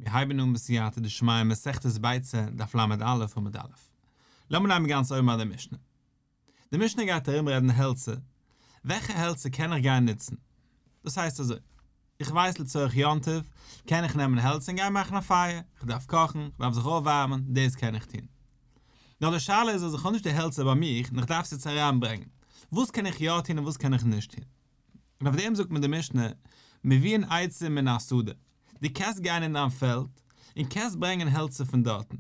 מיר הייבן אן בסייעתא דשמיא מסכת ביצה, דף ל"א עמוד א'. לאמיר נעמען גאנץ אויבן ביי די משנה. די משנה גייט ארום רעדן העלצער, וועלכע העלצער קען איך גיין נוצן? דאס הייסט אזוי, איך ווייס לצורך יום טוב קען איך נעמען העלצער און גיין מאכן א פייער, איך דארף קאכן, איך דארף זיך אויפווארעמען, דאס קען איך טון. נאר די שאלה איז אז איך האב נישט די העלצער ביי מיך און איך דארף עס יעצט אריינברענגען, וואס קען איך יא טון און וואס קען איך נישט טון? און אויף דעם זאגט מיר די משנה, מביאין עצים מן השדה, דו קענסט גיין אין דיין פעלד און קענסט ברענגען העלצער פון דארטן.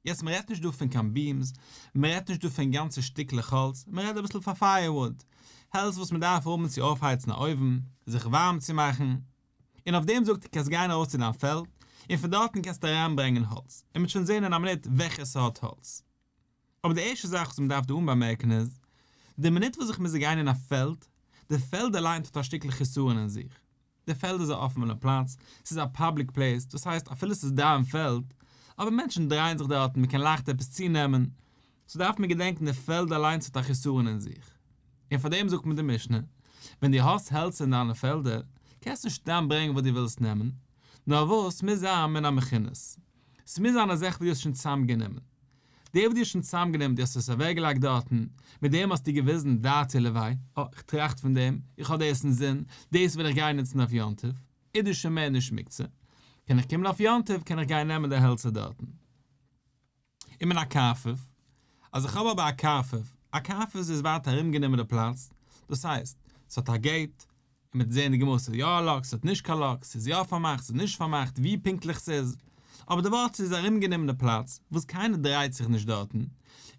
יעצט מען רעדט נישט דא פון קיין beams, מען רעדט נישט דא פון גאנצע שטיקלעך האלץ, מען רעדט אביסל פאר firewood, העלץ וואס מען דארף האבן צו אויפהייצן א אויוון, זיך ווארעם צו מאכן. און אויף דעם זאגט ער קענסט גיין ארויס צו דיין פעלד און פון דארטן קענסטו אריינברענגען האלץ, און מען וועט שוין זען אין א מינוט וועלכע סארט האלץ. אבער די ערשטע זאך וואס מען דארף דא אנבאמערקן איז, די מינוט וואס איך מוז גיין אין א פעלד, די פעלד אליין האט א שטיקל חסרון אין זיך. די פעלד איז א אפענע פלאץ, ס'איז א public place, דאס הייסט אפילו ס'איז דיין פעלד, אבער מענטשן דרייען זיך דארטן, מען קען לייכט עפעס צונעמען, so דארף מען געדענקן די פעלד אליינס האט א חסרון אין זיך. און פאר דעם זאגט מען די משנה, ווען דו האסט העלצער אין דיינע פעלדער, קענסטו נישט סתם ברענגען וואס דו ווילסט נעמען, נאר וואס ס'מוז זיין מן המכונס. ס'מוז זיין א זאך וואס דו האסט שוין צוזאמגענומען. די וואס דו האסט שוין צוזאמגענומען, דו האסט עס אוועקגעלייגט דארטן, מיט דעם האסטו געוויזן דעתיה עילויה, אה, איך טראכט פון דעם, איך האב דאס אין זין, דאס וויל איך גיין נוצן אויף יום טוב, איז דאס שוין מער נישט מוקצה, קען איך קומען אויף יום טוב, קען איך גיין נעמען די העלצער דארטן. ומן הקרפף, אז איך האב אבער א קרפף, א קרפף איז ווייט ארומגענומען די פלאץ, דאס הייסט, ס'האט א gate, און מ'וועט זען אין די גמרא ס'איז יא א lock, ס'האט נישט קיין lock, ס'איז יא פארמאכט, ס'איז נישט פארמאכט, ווי פונקטליך ס'איז, אבער די ווארט ס'איז ארומגענומענע פלאץ, וואס קיינער דרייט זיך נישט דארטן,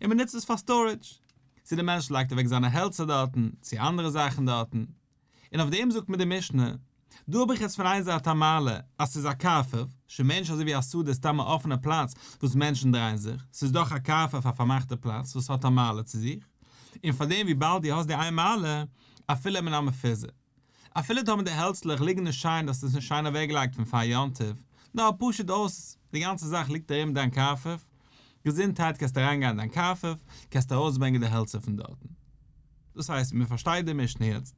און מ'נוצט עס פאר storage, צו די מענטש לייגט אוועק זיינע העלצער דארטן, צו אנדערע זאכן דארטן. און אויף דעם זאגט מיר די משנה, דא האב איך יעצט פון איין זייט א מעלה אז ס'איז א קרפף, שוין מער נישט אזוי ווי א שדה סתם א אפענע פלאץ וואס מענטשן דרייען זיך, ס'איז דאך א קרפף א פארמאכטע פלאץ וואס האט א מעלה צו זיך, און פאר דעם וויבאלד דו האסט די איין מעלה, אפילו מן המפוזר. אפילו טאמער די העלצלעך ליגן נישט שיין דו האסט עס נישט שיין אוועקגעלייגט פון פאר יום טוב, נאר פשוט אויס די גאנצע זאך ליגט ארום דיין קרפף, געזונטהייט קענסטו אריינגיין אין דיין קרפף, קענסטו ארויסברענגען די העלצער פון דארטן. דאס הייסט מען פארשטייט די משנה יעצט.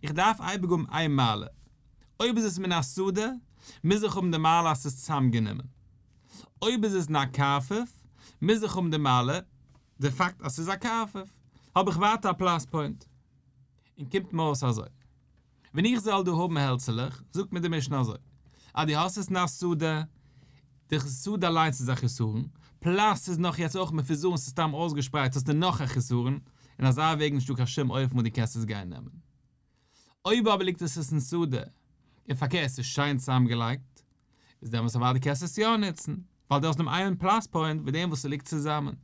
איך דארף אייביג האבן איין מעלה. אויב איז עס מן השדה, מוז איך האבן די מעלה אז ס'איז צוזאמגענומען. אויב איז עס אין א קרפף, מוז איך האבן די מעלה, די פאקט אז ס'איז א קרפף. האב איך ווייטער א plus point. און קומט מיר אויס אזוי. ווען איך זאל דא האבן העלצעלעך, זאגט מיר די משנה אזוי, אז דו האסט עס אין א שדה, די שדה אליינס איז א חסרון, plus ס'איז נאך יעצט אויך מפוזרין ס'איז סתם אויסגעשפרייט האסטו נאך א חסרון, אין אזא וועג נישטא קיין שום אופן וואס דו קענסט עס גיין נעמען. אויב אבער ליגט עס עס אין שדה, און פארקערט ס'איז שיין צוזאמגעלייגט, איז דעמאלטס אוודאי קענסטו עס יא נוצן, ווייל דו האסט דעם איין plus point מיט דעם וואס ס'ליגט צוזאמען.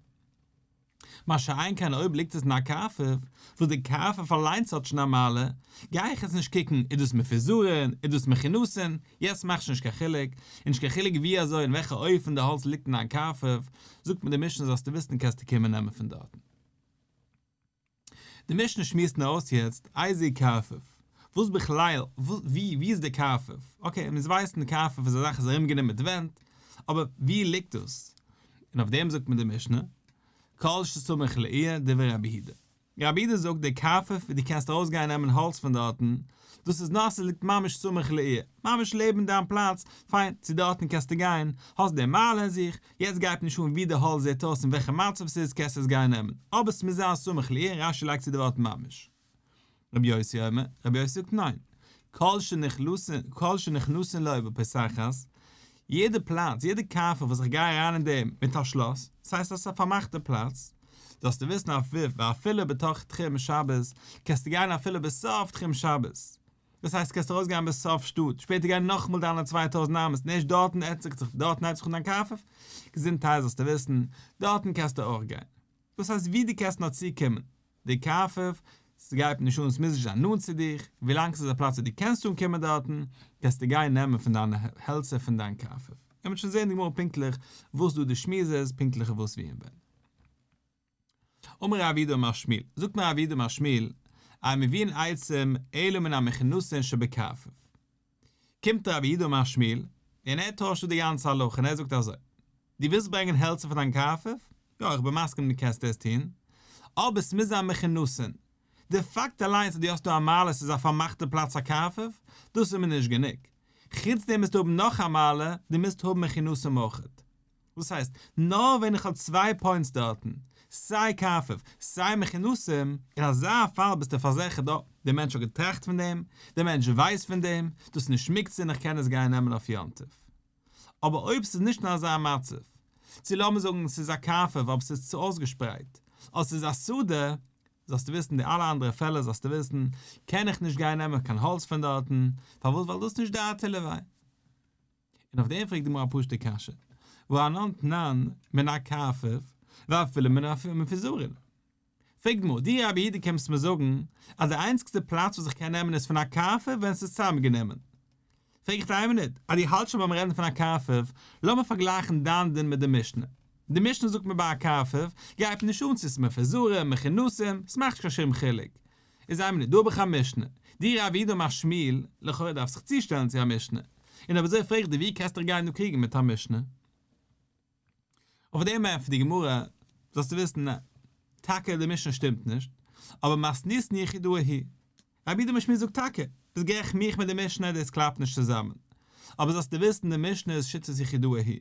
מה שאין כן אויב ליגט עס אין א קרפף, וואס די קרפף אליינס האט שוין א מעלה, גיי איך יעצט נישט קוקן איז דאס מפוזרין, איז דאס מכונסין, יעצט מאכט שוין נישט קיין חילוק, און נישט קיין חילוק ווי אזוי אין וועלכע אופן די האלץ ליגט אין דיין קרפף, זאגט מיר די משנה זאלסטו וויסן קענסטו קומען נעמען פון דארטן. די משנה שמועסט נאר אויס יעצט איזהו קרפף, וואס בכלל, ווי ווי איז די קרפף, okay אונז ווייסן די קרפף איז א זאך איז ארומגענומען מיט ווענט, אבער ווי ליגט דאס? און אויף דעם זאגט מיר די משנה, כל שסמוך לעיר דברי רבי יהודה. רבי יהודה זאגט די קרפף ווי דו קענסט ארויסגיין נעמען האלץ פון דארטן, דאס איז נאר ס'ליגט ממש סמוך לעיר, ממש לעבן דיין פלאץ, פיין, צו דארטן קענסטו גיין, האסט די מעלה אין זיך, יעצט גייט נישט אן ווי די האלץ זעט אויס און וועלכע מצב ס'איז קענסטו עס גיין נעמען, אבער ס'מוז זיין סמוך לעיר, רש"י לייגט צו די ווארט ממש. רבי יוסי אומר, רבי יוסי זאגט ניין, כל שנכנסין לו בפותחת, יעדע פלאץ, יעדע קרפף וואס איך גיי אריין אין דעם מיט א שלאס, דאס הייסט אז ס'איז א פארמאכטע פלאץ, זאלסטו וויסן ואפילו בתוך תחום שבת, קענסטו גיין אפילו בסוף תחום שבת. דאס הייסט קענסט ארויסגיין ביז סוף שטאט, שפעטער גיין נאכאמאל דיינע 2000 אמות, נישט דארטן ענדיגט זיך, דארטן הייבט זיך אן דיין קרפף, געזונטהייט זאלסטו וויסן, דארטן קענסטו אויך גיין. דאס הייסט ווי דו קענסט נאר צוקומען, די קרפף, ס'גייט נישט אן, ס'מוז נישט זיין נאנט צו דיך, ווילאנג ס'איז א פלאץ וואו דו קענסט אנקומען דארטן, קענסטו גיין נעמען פון דיינע העלצער פון דיין קרפף. און מ'וועט שוין זען אין די גמרא פונקטליך וואס דא די שמועס איז, פונקטליך וואס ווי און ווען. אמר רב יהודה אמר שמואל, זאגט מיר רב יהודה אמר שמואל, אין מביאין עצים אלא מן המכונסין שבקרפף. קומט רב יהודה אמר שמואל, און ער טוישט דא די גאנצע הלכה און ער זאגט אזוי, דו ווילסט ברענגען העלצער פון דיין קרפף? יא, איך בין מסכים דו קענסט דאס טון, אבער עס מוז זיין מכונסין. די פאקט אליינס אז דו האסט דא א מעלה, עס איז א פארמאכטע פלאץ א קרפף, דאס איז מיר נישט גענוג. חוץ דעם מוזטו האבן נאך א מעלה, דו מוזט האבן מכונסים אויכעט. דאס הייסט, נאר ווען איך האב צוויי points דארטן, סיי קרפף, סיי מכונסים, אין אזא פאל ביסטו פארזיכערט, אה, דער מענטש האט געטראכט פון דעם, דער מענטש ווייסט פון דעם, דאס איז נישט מוקצה און איך קען עס גיין נעמען אויף יום טוב. אבער אויב ס'איז נישט אין אזא מצב, צו לאמיר זאגן ס'איז א קרפף אבער ס'איז צו אויסגעשפרייט, אדער ס'איז א שדה, זאלסטו וויסן די אלע אנדערע פעלער זאלסטו וויסן, קען איך נישט גיין נעמען קיין האלץ פון דארטן, פארוואס ווייל דאס איז נישט דעתיה לויה. און אויף דעם פרעגט די גמרא א פשוט'ע קשיא, והא אנן תנן מן הקרפף ואפילו מן המפוזרין. פרעגט די גמרא, דו רבי יהודה קומסט מיר זאגן אז די איינציגסטע פלאץ וואס איך קען נעמען איז פון א קרפף ווען ס'איז צוזאמגענומען. פרעג איך דיר איין מינוט, אז דו האלטסט שוין ביים רעדן פון א קרפף, לאמיר פארגלייכן דיין דין מיט די משנה. די משנה זאגט מיר ביי א קרפף, גייט מיר נישט אן צו ס'איז מפוזרים, מכונסים, ס'מאכט נישט קיין שום חילוק. איז איין מינוט, דא האב איך א משנה. דו רב יהודה אמר שמואל, לכאורה דארפסט זיך צושטעלן צו א משנה. און אויב אזוי פרעג איך דיר ווי קענסטו דיך גיין דא קריגן מיט א משנה? אויף דעם ענטפערט די גמרא, זאלסטו וויסן, ניין, טאקע די משנה שטימט נישט, אבער מתניתין יחידאה היא. רב יהודה אמר שמואל זאגט טאקע, ביסט גערעכט מיך מיט די משנה דאס קלאפט נישט צוזאמען, אבער זאלסטו וויסן די משנה איז שיטת יחידאה היא.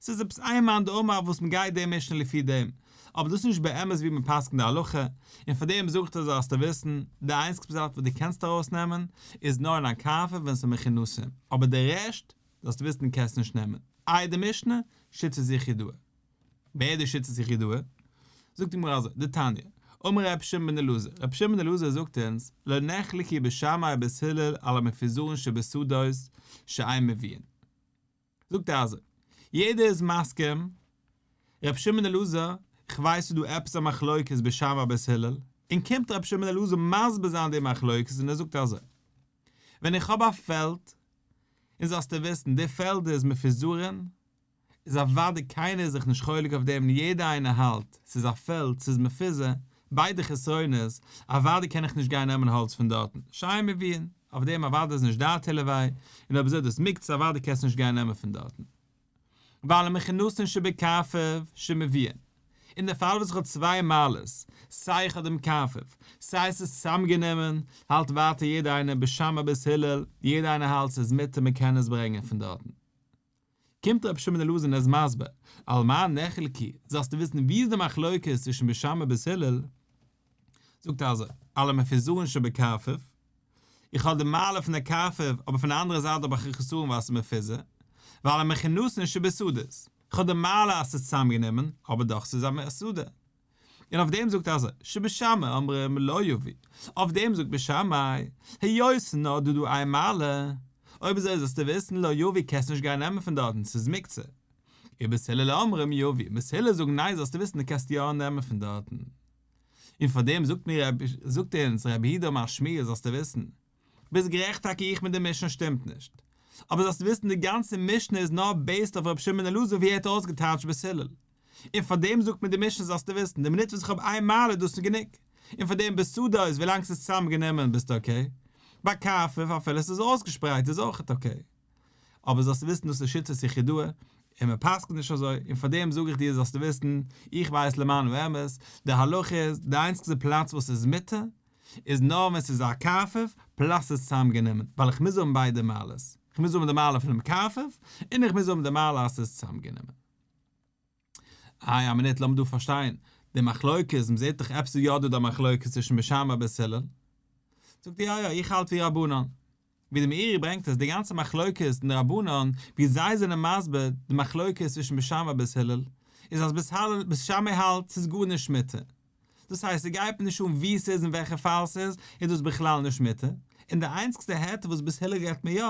ס'איז עפעס איין מאן דאמר וואס מ'גייט די משנה לפי דעם, אבער דאס איז נישט באמת ווי מ'פסק'נט די הלכה, און פאר דעם זאגט ער זאלסטו וויסן, די איינציגסטע פסק וואס דו קענסט ארויסנעמען איז נאר אין א קרפף ווען ס'איז מכונסים, אבער די רעשט זאלסטו וויסן קענסט נישט נעמען. איי די משנה? שיטת יחידאה. ווער איז די שיטת יחידאה? זאגט די גמרא אזוי, דתניא, אמר ר' שמעון בן אלעזר, ר' שמעון בן אלעזר זאגט אונז, לא נחלקו בית שמאי ובית הלל על המפוזרין שבשדות שאין מביאין. זאגט ער אזוי, יעדער איז מסכים, ר' שמעון אלעזר, כ'ווייס ס'איז דא עפעס א מחלוקת בית שמאי ובית הלל, און קומט ר' שמעון אלעזר מסביר זיין די מחלוקת און ער זאגט אזוי, ווען איך האב א פעלד, און זאלסטו וויסן, די פעלד איז מפוזרין, איז אוודאי קיינער איז זיך נישט חולק אויף דעם און יעדער איינער האלט, ס'איז א פעלד, ס'איז מפוזר, ביידע חסרונות, אוודאי קען איך נישט גיין נעמען האלץ פון דארטן, שאין מביאין, אויף דעם אוודאי איז נישט דעתיה לויה, און אויב אזוי דאס מוקצה אוודאי קענסטו נישט גיין נעמען פון דארטן. ועל המכונסין שבקרפף שמביאין. אין די פאל וואס איך האב צוויי מעלות, סיי איך האב דעם קרפף, סיי עס איז צוזאמגענומען, האלט ווייטער יעדער איינער בית שמאי בית הלל, יעדער איינער האלט ס'איז מותר מען קען עס ברענגען פון דארטן. קומט רבי שמעון אלעזר און ער איז מסביר, על מה נחלקו, זאלסטו וויסן ווי איז די מחלוקת צווישן בית שמאי בית הלל, זאגט ער אזוי, על המפוזרין שבקרפף, איך האב די מעלה פון די קרפף, אבער פון די אנדערע זייט האב איך א חסרון ווייל עס איז מפוזר, ועל המכונסין שבשדות, איך האב די מעלה אז עס איז צוזאמגענומען, אבער דאך ס'איז א שדה. און אויף דעם זאגט ער אזוי, שבית שמאי אומרים לא יביא, אויף דעם זאגט בית שמאי, היות ס'איז נאר דא דא איין מעלה, אויב אזוי זאלסטו וויסן לא יביא קענסט נישט גיין נעמען פון דארטן, ס'איז מוקצה. ובית הלל אומרים יביא, בית הלל זאגן ניין זאלסטו וויסן דו קענסט יא נעמען פון דארטן. און פאר דעם זאגט מיר זאגט אונז רבי יהודה אמר שמואל זאלסטו וויסן, ביסט גערעכט טאקע איך מיט די משנה שטימט נישט, אבער זאלסטו וויסן די גאנצע משנה איז נאר based אויף רבי שמעון אלעזר ווי ער האט אויסגעטייטשט בית הלל, און פאר דעם זאגט מיר די משנה זאלסטו וויסן די מינוט וואס איך האב איין מעלה דאס איז גענוג, און פאר דעם בשדות ווילאנג ס'איז צוזאם גענומען ביסטו okay, ביי קרפף אפילו ס'איז אויסגעשפרייט איז אויכעט okay. אבער זאלסטו וויסן דאס איז שיטת יחידאה, און מען פסק'נט נישט אזוי, און פאר דעם זאג איך דיר זאלסטו וויסן, איך ווייס למען האמת, די הלכה איז, די איינציגסטע פלאץ וואס איז מותר, איז נאר ווען ס'איז א קרפף, plus ס'איז צוזאמגענומען, ווייל איך מוז האבן ביידע מעלות, איך מוז האבן די מעלה פונעם קרפף, און איך מוז האבן די מעלה אז ס'איז צוזאמגענומען. איי א מינוט לאמיר דא פארשטיין די מחלוקת, מ'זעט דאך עפעס איז יא דא די מחלוקת צווישן בית שמאי ובית הלל, זאגט ער יא יא איך האלט ווי רבנן, ווי די מאירי ברענגט עס די גאנצע מחלוקת אין די רבנן ווי זיי זענען מסביר די מחלוקת צווישן בית שמאי ובית הלל איז אז בית הלל בית שמאי האלט ס'איז גארנישט מותר דאס הייסט ס'גייט מיר נישט אן ווי ס'איז און וועלכע פאל ס'איז איז דאס בכלל נישט מותר און די איינציגסטע היתר וואס בית הלל געבט מיר יא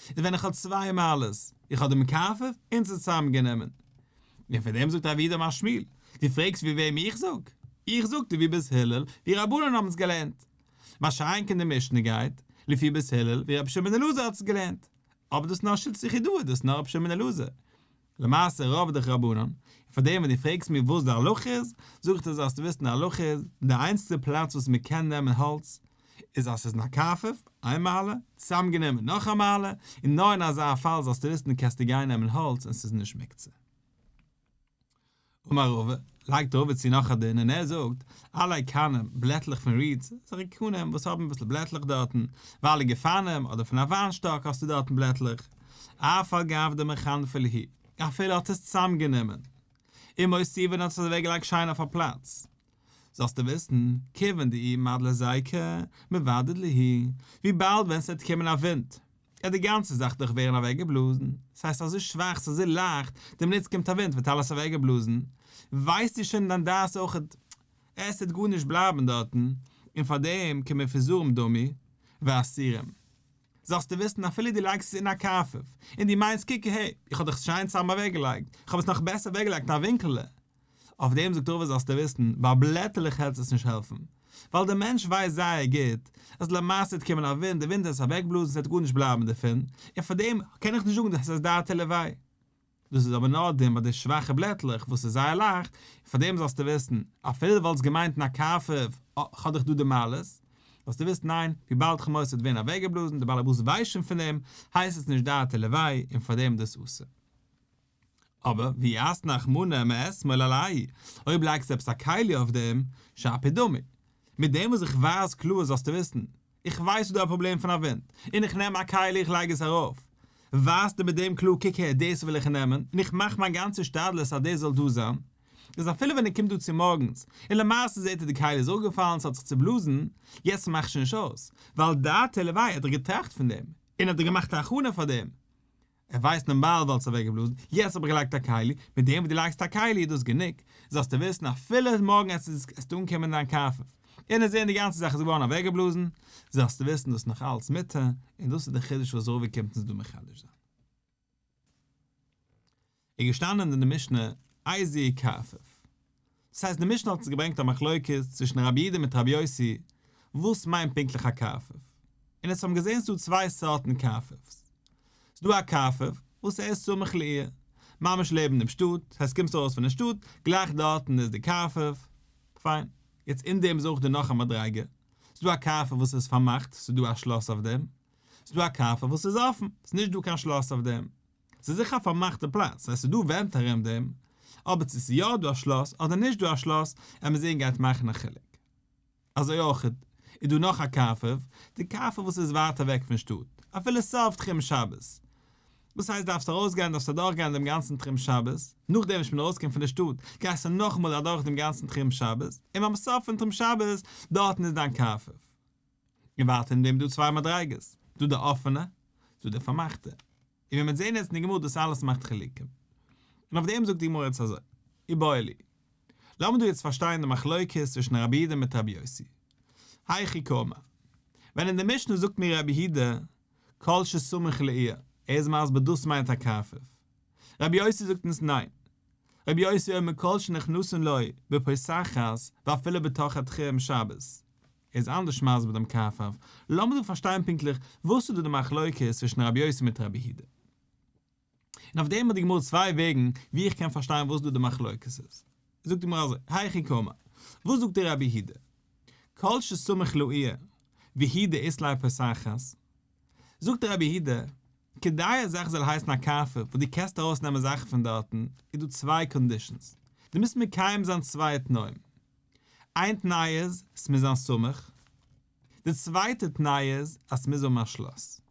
איז ווען איך האב צוויי מעלות איך האב דעם קרפף און ס'איז צוזאמגענומען און פון דעם זאגט רב יהודה אמר שמואל דו פרעגסט ווי וועם איך זאג? איך זאג דיר ווי בית הלל ווי רבנן האבן עס געלערנט. מה שאין כן די משנה גייט לפי בית הלל ווי רבי שמעון אלעזר האט עס געלערנט, אבער דאס נאר שיטת יחידאה דאס נאר רבי שמעון אלעזר, למעשה רוב דאך רבנן, און פאר דעם ווען דו פרעגסט מיר וואס די הלכה איז, זאג איך דיר זאלסטו וויסן די הלכה איז, די איינציגסטע פלאץ וואס מען קען נעמען האלץ, איז אז ס'איז אין א קרפף, איין מעלה, צוזאמגענומען נאך א מעלה, און נאר אין אזא פאל זאלסטו וויסן קענסטו גיין נעמען האלץ און ס'איז נישט מוקצה. אמר רבא, לייגט רבא צו נאך א דין און ער זאגט, עלי קנים, בלעטלעך פון reeds, אזעלכע קנים וואס האבן אביסל בלעטלעך דארטן, ועלי גפנים, אדער פון א וויינשטאק האסטו דארטן בלעטלעך, אף על גב דמכנפי להו, אפילו האט עס צוזאמגענומען, ומותיבן האט עס אוועקגעלייגט שיין אויף א פלאץ. זאלסטו וויסן, כיוון דאי מדלי זיקא, מבדד להו, וויבאלד ווען ס'וועט קומען א ווינט, וועט די גאנצע זאך דאך ווערן אוועקגעבלאזן, ס'הייסט אזוי שוואך, ס'איז אזוי לייכט, די מינוט ס'קומט א ווינט ווערט אלעס אוועקגעבלאזן, ווייסטו שוין אין דיין דעת אויכעט, עס וועט גארנישט בלייבן דארטן, און פארדעם כמפוזרים דמי, ואסורים. זאלסטו וויסן אפילו דו לייגסט עס אין א קרפף, און דו מיינסט קוק אהער, איך האב דאך עס שיין צוזאם אוועקגעלייגט, איך האב עס נאך בעסער אוועקגעלייגט אין א ווינקעלע, אויף דעם זאגט רבא זאלסטו וויסן, ביי בלעטעלעך העט עס נישט העלפן, ווייל דער מענטש ווייסט זייער גוט אז למעשה וועט קומען א ווינט, די ווינט וועט עס אוועקבלאזן, עס וועט גארנישט בלייבן דערפון, און פאר דעם קען איך נישט זאגן אז עס איז דעתיה עילויה. דאס איז אבער נאר דין ביי די שוואכע בלעטלעך וואס איז זייער לייכט, און פאר דעם זאלסטו וויסן, אפילו דו וואלטסט געמיינט אין א קרפף, אה, כ'האב דאך דא די מעלות, זאלסטו וויסן ניין, וויבאלד כ'האב מורא ס'וועט ווערן אוועקגעבלאזן, דער בעל הבית ווייסט שוין פון דעם, הייסט עס נישט דעתיה עילויה, און פאר דעם איז דאס אסור. אבער ואי אתנא רחמנא מאתמול עלייהו, אויב לייגסטו עפעס א כלי אויף דעם, שפיר דמי. מיט דעם וואס איך ווייז קלאר זאלסטו וויסן, איך ווייס ס'איז דא א פראבלעם פון א ווינט, און איך נעם א כלי איך לייג עס ארויף, ווייזטו מיט דעם קלאר קוק הער דאס וויל איך נעמען, און איך מאך מיין גאנצע השתדלות אז דאס זאל דא זיין, איז אפילו ווען ער קומט דא צומארגנס, און למעשה זעט ער די כלי איז אפגעפאלן ס'האט זיך צובלאזן, יעצט מאכט שוין נישט אויס, ווייל דעתיה עילויה האט דאך געטראכט פון דעם, און האט דאך געמאכט א הכנה פאר דעם, ער ווייסט נארמאל וואלט עס אוועקגעבלאזן, יעצט האב איך געלייגט א כלי, מיט דעם וואס דו לייגסט א כלי איז דאס גענוג, זאלסטו וויסן אפילו מארגן עס איז עסטו אנקומען אין דיין קרפף, און עס זען די גאנצע זאך איז געווארן אוועקגעבלאזן, זאלסטו וויסן דאס איז נאך אלץ מותר, און דאס איז די חידוש וואס רבא קומט אונז דא מחדש זיין. איז געשטאנען אין די משנה איזהו קרפף. דאס הייסט די משנה האט אונז געברענגט א מחלוקת צווישן רבי יהודה מיט רבי יוסי וואס מיינט פונקטליך א קרפף. און אונז האבן געזען ס'דא צוויי סארטן קרפף'ס. ס'דא א קרפף וואס ער איז סמוך לעיר, ממש לעבן דעם שטאט, דאס הייסט קומסט ארויס פון די שטאט, גלייך דארטן איז די קרפף, פיין. יעצט אין דעם איז אויך דא נאך א מדריגה, ס'דא א קרפף וואס איז פארמאכט, ס'דא א שלאס אויף דעם. ס'דא א קרפף וואס איז אפן, ס'נישט דא קיין שלאס אויף דעם. ס'איז זיכער א פארמאכטע פלאץ, ס'הייסט ס'איז דא ווענט ארום דעם, אבער צו ס'איז יא דא א שלאס אדער נישט דא א שלאס, עמיר זעהן גייט מאכן א חילוק. אזוי אויך איז דא נאך א קרפף, די קרפף וואס איז ווייט אוועק פון שטאט, אפילו סוף תחום שבת. וואס הייסט דארפסט ארויסגיין דארפסט אדורכגיין דעם גאנצן תחום שבת, נאכדעם וואס מ'איז ארויסגעקומען פון די שטאט גייסטו נאכאמאל אדורך דעם גאנצן תחום שבת, און ביים סוף פון תחום שבת דארטן איז דיין קרפף. און ווייטער אין דעם דא צוויי מדריגות, דא די אפענע, דא די פארמאכטע. און ווי מ'וועט זען יעצט אין די גמרא דאס אלעס מאכט חילוקים. און אויף דעם זאגט די גמרא יעצט אזוי, איבעיא להו. לאמיר דא יעצט פארשטיין די מחלוקת צווישן רבי יהודה מיט רבי יוסי. היכי קאמר. ווען אין די משנה זאגט מיר רבי יהודה, כל שסמוך לעיר, ער איז מסביר דאס מיינט א קרפף. רבי יוסי זאגט אונז ניין. רבי יוסי אומר כל שנכנסין לו בפותחת ואפילו בתוך התחום שבת. ער איז אנדערש מסביר דעם קרפף, לאמיר דא פארשטיין פונקטליך וואס איז דא די מחלוקת צווישן רבי יוסי מיט רבי יהודה. און אויף דעם האט די גמרא צוויי וועגן ווי איך קען פארשטיין וואס דא די מחלוקת איז. זאגט די גמרא אזוי, היכי קאמר, וואס זאגט דיר רבי יהודה? כל שסמוך לעיר והוא דאית ליה פותחת, זאגט רבי יהודה, כדי א זאך זאל הייסן א קרפף וואס דו קענסט ארויס נעמען זאכן פון דארטן, איז דא צוויי conditions, דו מוזט מקיים זיין צוויי תנאים, איין תנאי איז, ס'מוז זיין סמוך. די צווייטע תנאי איז, אז ס'מוז האבן א שלאס.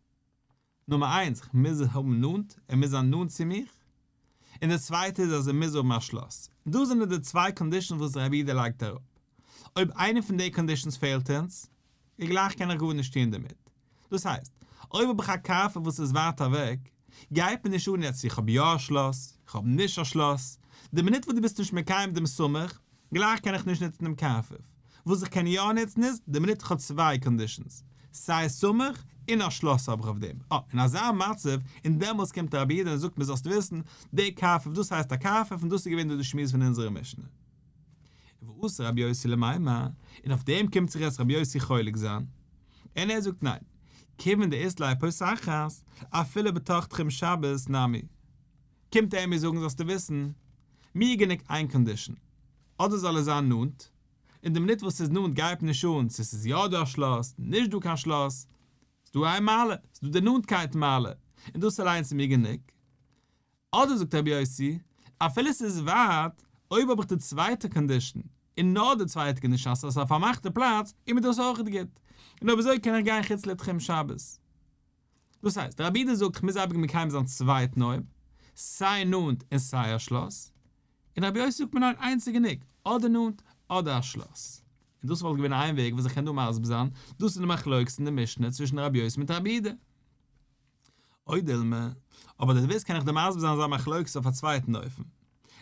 נומער איינס, כ'מוז עס האבן נאנט, ער מוז זיין נאנט צו מיך. און די צווייטע איז אז ער מוז האבן א שלאס. דאס זענען די צוויי conditions וואס רבי יהודה לייגט אראפ. אויב איינע פון די conditions פעלט אונז, איז גלייך קען איך גארנישט טון דערמיט. דאס הייסט, אויב האב איך א קרפף וואס איז ווייט אוועק, גייט מיר נישט אן יעצט צו איך האב יא א שלאס, איך האב נישט א שלאס, די מינוט וואס דו ביסט נישט מקיים דעם סמוך, גלייך קען איך נישט נוצן דעם קרפף. וואס איך קען יא נוצן איז, די מינוט איך האב צוויי conditions, סיי סמוך און א שלאס האב איך אויף דעם. אה, אין אזא מצב, און דעמאלס קומט רבי יהודה און זאגט מיר זאלסט וויסן, די קרפף דאס הייסט א קרפף און דאס איז געווען דא די שמועס פון אונזערע משנה. ואתא רבי יוסי למימר, און אויף דעם קומט זיך יעצט רבי יוסי חולק זיין, און ער זאגט ניין, כיוון דאית ליה פותחת, אפילו בתוך תחום שבת נמי. קומט ער מיר זאגן זאלסטו וויסן, מיר איז גענוג איין condition, אדער זאל ער זיין נאנט, און די מינוט וואס ס'איז נאנט גייט נישט אן צו ס'איז יא דא א שלאס, נישט דא קיין שלאס, ס'איז דא איין מעלה, ס'איז דא די נאנטקייט מעלה, און דאס אליינס איז מיר גענוג. אדער זאגט רבי יוסי, אפילו ס'איז ווייט, אויב האב איך די צווייטע קאנדישן, און נאר די צווייטע קאנדישן אז ס'איז א פארמאכטע פלאץ, איז מיר דאס אויכעט גוט. און אויב אזוי קען איך גיין חוץ לתחום שבת. דאס הייסט, רבי יהודה זאגט כ'מוז אייביג מקיים זיין צוויי תנאים, סיי נאנט און סיי א שלאס, און רבי יוסי זאגט מיר ניין איינס איז גענוג, אדער נאנט אדער א שלאס. און דאס וואלט געווען איין וועג וואס איך קען דא מסביר זיין, דאס איז די מחלוקת אין די משנה צווישן רבי יוסי מיט רבי יהודה. או דילמא, אבער דו ווילסט קען איך דיר מסביר זיין אזא מחלוקת אויף א צווייטן אופן.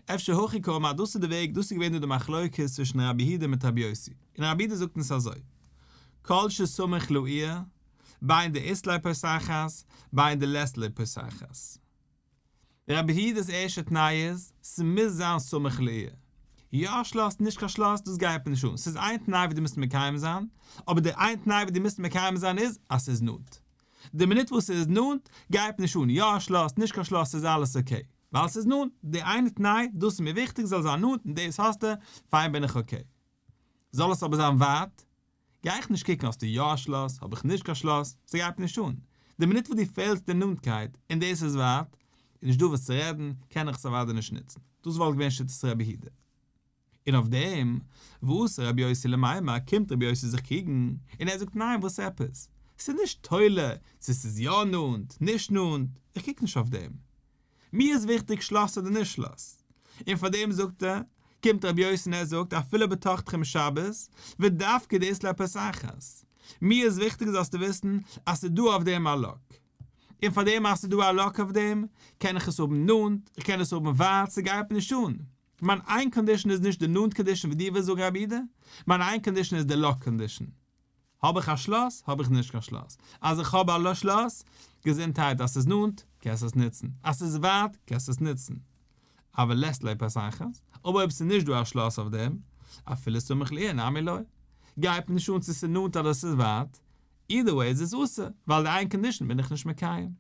אפשר הכי קאמר אז דאס איז די וועג, דאס איז געווען דא די מחלוקת צווישן רבי יהודה מיט רבי יוסי, און רבי יהודה זאגט אונז אזוי, כל שסמוך לעיר, בין דאית ליה פותחת, בין דלית ליה פותחת. רבי יהודה'ס ערשטע תנאי איז, ס'מוז זיין סמוך לעיר. יא א שלאס, נישט קיין שלאס, דאס גייט מיר נישט אן. ס'איז איין תנאי וואס דו מוזט מקיים זיין, אבער די איין תנאי וואס דו מוזט מקיים זיין איז, אז ס'איז נאנט. די מינוט וואס ס'איז נאנט, גייט מיר נישט אן, יא א שלאס, נישט קיין שלאס, ס'איז אלעס okay. ווייל ס'איז נאנט, די איינע תנאי, דאס איז מיר וויכטיג, זאל זיין נאנט, און דאס האסטו, פיין בין איך okay. זאל עס אבער זיין ווייט, גיי איך נישט קוקן האסטו יא א שלאס, האב איך נישט קיין שלאס, ס'גייט מיר נישט אן. די מינוט וואס דו פעלסט די נאנטקייט, און דאס איז ווייט, איז נישט דא וואס צו רעדן, קען איך עס אוודאי נישט נוצן. דאס וואלט געווען שיטת רבי יהודה. און אויף דעם, ואתא רבי יוסי למימר, קומט רבי יוסי זיך קריגן, און ער זאגט ניין וואס עפעס? ס'איז נישט תולה צו ס'איז יא נאנט, נישט נאנט, איך קוק נישט אויף דעם. מיר איז וויכטיג שלאס אדער נישט שלאס. און פאר דעם זאגט ער, קומט רבי יוסי און ער זאגט אפילו בתוך תחום שבת, ודווקא דאית ליה פותחת. מיר איז וויכטיג זאלסטו וויסן אז ס'איז דא אויף דעם א lock. און פאר דעם אז ס'איז דא א lock אויף דעם, קען איך עס האבן נאנט, איך קען עס האבן ווייט, ס'גייט מיר נישט אן. מיין איין condition איז נישט די נאנט condition ווי דו ווילסט זאגן רבי יהודה, מיין איין condition איז די lock condition. האב איך א שלאס, האב איך נישט קיין שלאס. אז איך האב א שלאס, געזונטהייט אז ס'איז נאנט, קענסט עס נוצן. אז ס'איז ווייט, קענסט עס נוצן. אבל לית ליה פותחת, אבער אויב ס'איז נישט דא א שלאס אויף דעם, אפילו סמוך לעיר נמי לא. גייט מיר נישט אן צו ס'איז נאנט אדער ס'איז ווייט, either way איז עס אסור, ווייל די איין condition בין איך נישט מקיים.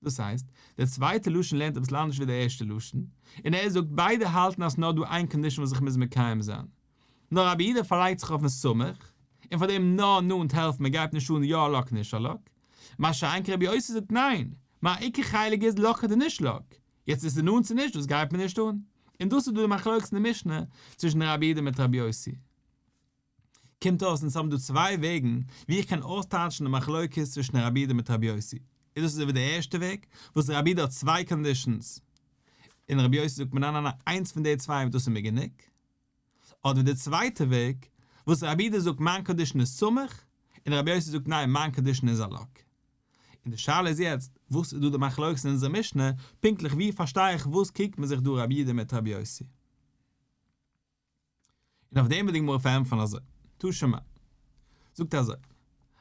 דאס הייסט, דער צווייטער לשון לערנט אביסל אנדערש ווי דער ערשטער לשון, און ער זאגט ביידע האלטן אז ס'נאר דא איין condition וואס איך מוז מקיים זיין. נאר רבי יהודה פארלייגט זיך אויפן סמוך, און פאר דעם נאר נאנט העלפט מיר גייט נישט אן יא lock נישט א lock. מה שאין כן רבי יוסי זאגט ניין, מיין עיקר חלק איז lock אדער נישט lock, יעצט איז ס'נאנט צו נישט דאס גייט מיר נישט אן. און דאס איז דא די מחלוקת אין די משנה צווישן רבי יהודה מיט רבי יוסי. קומט אויס אונז האבן דא צוויי וועגן ווי איך קען אויסטייטשן די מחלוקת צווישן רבי יהודה מיט רבי יוסי, איז דאס אזוי ווי די ערשטע וועג וואס רבי יהודה האט צוויי conditions און רבי יוסי זאגט מיר ניין ניין ניין איינס פון די צוויי דאס איז מיר גענוג, אדער די צווייטע וועג וואס רבי יהודה זאגט מיין condition איז סמוך און רבי יוסי זאגט ניין מיין condition איז א lock. און די שאלה איז יעצט וואס איז דא די מחלוקת אין אונזער משנה, פונקטליך ווי פארשטיי איך וואס קריגט מען זיך דא רבי יהודה מיט רבי יוסי? און אויף דעם וועט די גמרא פארענטפערן אזוי, תא שמע, זאגט אזוי,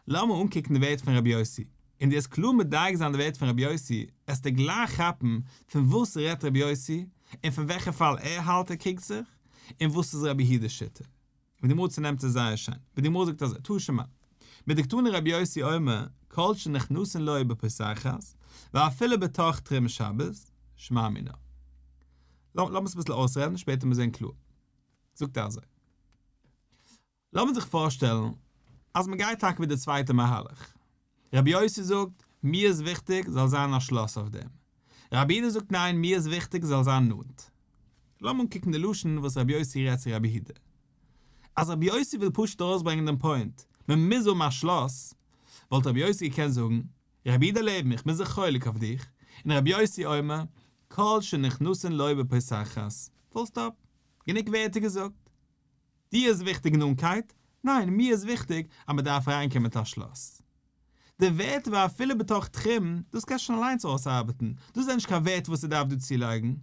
לאמיר אנקוקן די ווערטער פון רבי יוסי, און דו וועסט קלאר מדייק זיין די ווערטער פון רבי יוסי, עסטו גלייך כאפן פון וואס רעדט רבי יוסי, און פון וועלכע פאל ער האלט ער קריגט זיך, און וואס איז רבי יהודה'ס שיטה. און די גמרא צונעמט עס זייער שיין, ווי די גמרא זאגט אזוי, תא שמע, מדקתני רבי יוסי אומר, כל שנכנסין לו בפותחת, ואפילו בתוך תחום שבת, שמע מינה. לאמיר עס אביסל אויסרעדן, שפעטער מיר זען קלאר. זאגט ער אזוי. לאמיר זיך פארשטעלן אז מען גייט טאקע ווי די צווייטע מהלך. רבי יוסי זאגט, מיר איז וויכטיג זאל זיין א שלאס אויף דעם. רבי יהודה זאגט ניין מיר איז וויכטיג זאל זיין נאנט. לאמיר אנקוקן די לשון וואס רבי יוסי רעדט צו רבי יהודה. אז רבי יוסי וויל פשוט ארויסברענגען דעם point, מען מוז האבן א שלאס, וואלט רבי יוסי געקענט זאגן, רבי יהודה לעבן איך בין זיך חולק אויף דיך, און רבי יוסי אומר, כל שנכנסין לו בפותחת. Full stop. גענוג ווערטער געזאגט. דיר איז וויכטיג נאנקייט? ניין, מיר איז וויכטיג אז מען דארף אריינקומען מיט א שלאס. די ווערטער ואפילו בתוך תחום, דאס קענסטו שוין אליינס אויסארבעטן, דאס איז נישט קיין ווערטער וואס ער דארף דא צולייגן.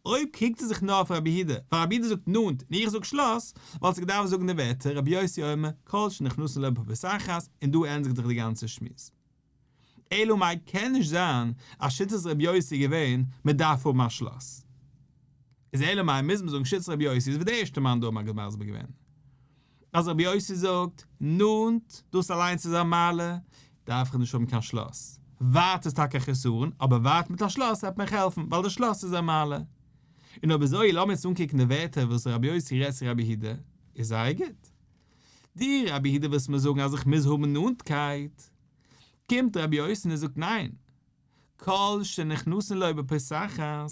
אויב קריגט ער זיך נאר אויף רבי יהודה, ווייל רבי יהודה זאגט נאנט און איך זאג שלאס, וואלסטו געדארפט זאגן די ווערטער רבי יוסי אומר כל שנכנסין לו בפותחת און דא ענדיגט זיך די גאנצע שמועס. אלא מאי קען נישט זיין אז שיטת רבי יוסי איז געווען מען דארף האבן א שלאס. איז אלא מאי מוז מען זאגן שיטת רבי יוסי איז ווי די ערשטע מאן דאמר מסביר געווען. אז רבי יוסי זאגט נאנט דאס אליינס איז א מעלה דארף איך נישט האבן קיין שלאס. ווייט איז טאקע א חסרון אבער ווייט מיט א שלאס וועט מיך העלפן ווייל די שלאס איז א מעלה. און אויב אזוי לאמיר יעצט אנקוקן די ווערטער וואס רבי יוסי רעדט צו רבי יהודה איז זייער גוט. די רבי יהודה ווילסט מיר זאגן אז איך מוז האבן נאנטקייט? קומט רבי יוסי און ער זאגט ניין, כל שנכנסין לו בפותחת.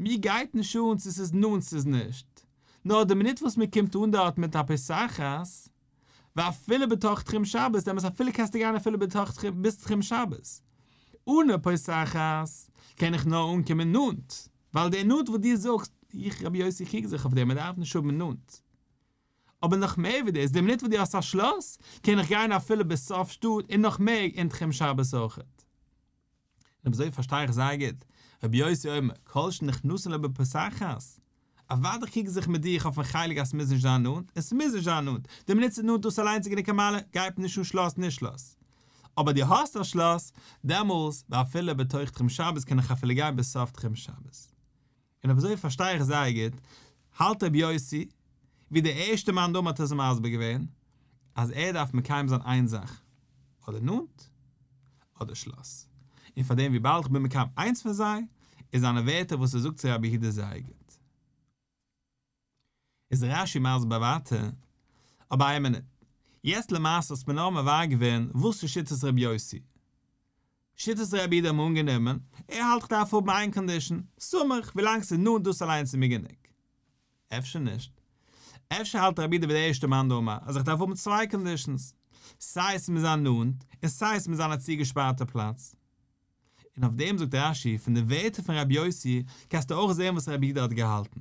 מיר גייט נישט אן צו ס'איז נאנט ס'איז נישט, נאר די מינוט וואס מ'קומט אן דארט מיט א פותחת, ואפילו בתוך תחום שבת, דעמאלטס אפילו קענסטו גיין אפילו בתוך תחום ביז תחום שבת. אן א פותחת קען איך נאר אנקומען נאנט, ווייל די נאנט וואס דו זאגסט, איך רבי יוסי קריג זיך אויף דעם, מ'דארף נישט האבן נאנט. אבער נאך מער ווי דאס, די מינוט וואס דו האסט א שלאס, קען איך גיין אפילו ביז סוף שטאט און נאך מער אין תחום שבת אויכעט. און אויב אזוי פארשטיי איך זייער גוט, רבי יוסי אומר, כל שנכנסין לו בפותחת, אוודאי קריג זיך מיט דיך אויפן חלק אז ס'מוז נישט זיין נאנט, און ס'מוז נישט זיין נאנט, די מינוט ס'איז נאנט דאס אליינס איז גענוג א מעלה, גייט נישט אן שלאס נישט שלאס. אבער דו האסט א שלאס, דעמאלס, ואפילו בתוך תחום שבת קען איך אפילו גיין ביז סוף תחום שבת. און אויב אזוי פארשטיי איך זייער גוט, האלט רבי יוסי, ווי דער ערשטער מאן דאמר האט עס מסביר געווען, אז ער דארף מקיים זיין איין זאך, אדער נאנט, אדער שלאס. און פאר דעם וויבאלד איך בין מקיים איינס פון זיי, איז זיינע ווערטער וואס ער זאגט צו רבי יהודה זייער גוט. איז רש"י מסביר ווייטער, אבער איין מינוט, יעצט למעשה האסט מיר נאר מבאר געווען וואס איז שיטת רבי יוסי, שיטת רבי יהודה האט מען אנגענומען, ער האלט איך דארף האבן איין condition, סמוך, ווילאנג ס'איז נאנט דאס אליינס איז מיר גענוג. אפשר נישט. אפשר האלט רבי יהודה ווי דער ערשטער מאן דאמר אז איך דארף האבן צוויי conditions, סיי ס'מוז זיין נאנט, און סיי ס'מוז זיין א צוגעשפארטע פלאץ. און אויף דעם זאגט רש"י, פון די ווערטער פון רבי יוסי קענסטו אויך זען וואס רבי יהודה האט געהאלטן.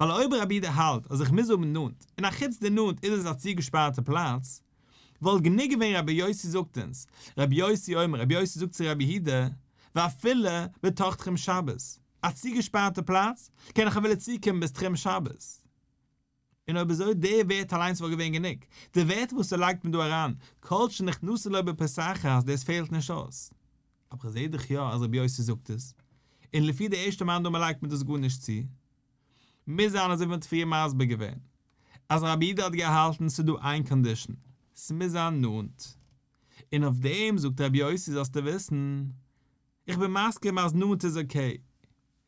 ווייל אויב רבי יהודה האלט אז איך מוז האבן נאנט, און אחוץ די נאנט איז עס א צוגעשפארטע פלאץ, וואלט גענוג געווען רבי יוסי זאגט אונז, רבי יוסי אומר, רבי יוסי זאגט צו רבי יהודה, ואפילו בתוך תחום שבת, א צוגעשפארטע פלאץ, קען איך אפילו צוקומען ביז תחום שבת. און אויב אזוי די ווערט אליינס וואלט געווען גענוג, די ווערט וואס ער לייגט מיר דא אריין, כל שנכנסין לו בפותחת, דאס פעלט נישט אויס. אבער איך זעה דאך יא אז רבי יוסי זאגט עס, און לפי די ערשטע מאן דאמר לייגט מען דאס גארנישט צו. מוז זיין אזוי ווי מ'האט פריער מסביר געווען, אז רבי יהודה האט געהאלטן ס'איז דא איין condition, ס'מוז זיין נאנט. און אויף דעם זאגט רבי יוסי זאלסטו וויסן, איך בין מסכים אז נאנט איז okay,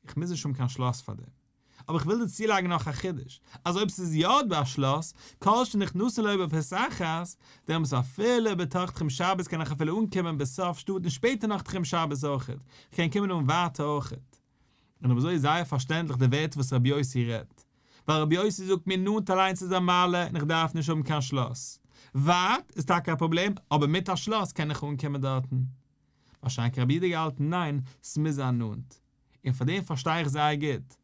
איך מוז נישט האבן קיין שלאס פאר דעם. אבער איך וויל דיר צולייגן נאך א חידוש, אז אויב ס'איז יא דא א שלאס, כל שנכנסין לו בפותחת, דעמאלטס אפילו בתוך תחום שבת קען איך אפילו אנקומען ביז סוף שטאט און שפעטער נאך תחום שבת אויכעט, איך קען קומען אן ווייטער אויכעט. און אויב אזוי איז זייער פארשטענדליך די ווערטער וואס רבי יוסי רעדט, ווייל רבי יוסי זאגט מיר נאנט אליינס איז א מעלה און איך דארף נישט האבן קיין שלאס. ווייט איז טאקע א פראבלעם, אבער מיט א שלאס קען איך אנקומען דארטן. מה שאין כן רבי יהודה געהאלטן ניין, ס'מוז זיין נאנט. און פאר דעם פארשטיי איך זייער גוט,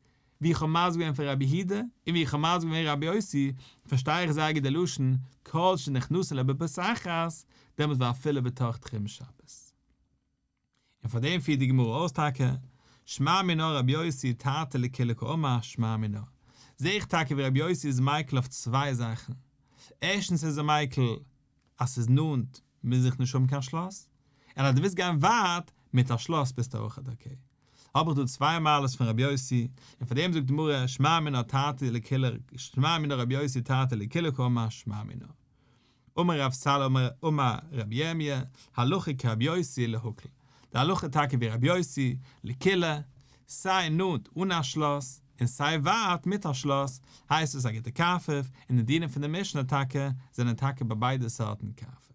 ווי איך האב מסביר געווען פון רבי יהודה, און ווי איך האב מסביר געווען רבי יוסי, פארשטיי איך זייער גוט די לשון, כל שנכנסין לו בפותחת, דעמאלט ואפילו בתוך תחום שבת. און פאר דעם פירט די גמרא אויס טאקע, שמע מינה רבי יוסי תרתי לקולא קאמר שמע מינה. זע איך טאקע ווי רבי יוסי איז מיקל אויף צוויי זאכן. ערשטנס איז ער מיקל אז ס'איז נאנט מוז איך נישט האבן קיין שלאס, און אז דו ווילסט גיין ווייט, מיט א שלאס ביסטו אויך okay. האב איך דא צוויי מעלות פון רבי יוסי, און פאר דעם זאגט די גמרא, שמע מינה תרתי לקולא, שמע מינה רבי יוסי תרתי לקולא קאמר שמע מינה. אמר רב סלא אמר רבי ירמי', הלכה כרבי יוסי להקל. די הלכה טאקע ווי רבי יוסי, לקולא, סיי נאנט אן א שלאס, און סיי ווייט מיט א שלאס, הייסט עס א גוטע קרפף, און די דינים פון די משנה טאקע, זענען טאקע ביי ביידע סארטן קרפף.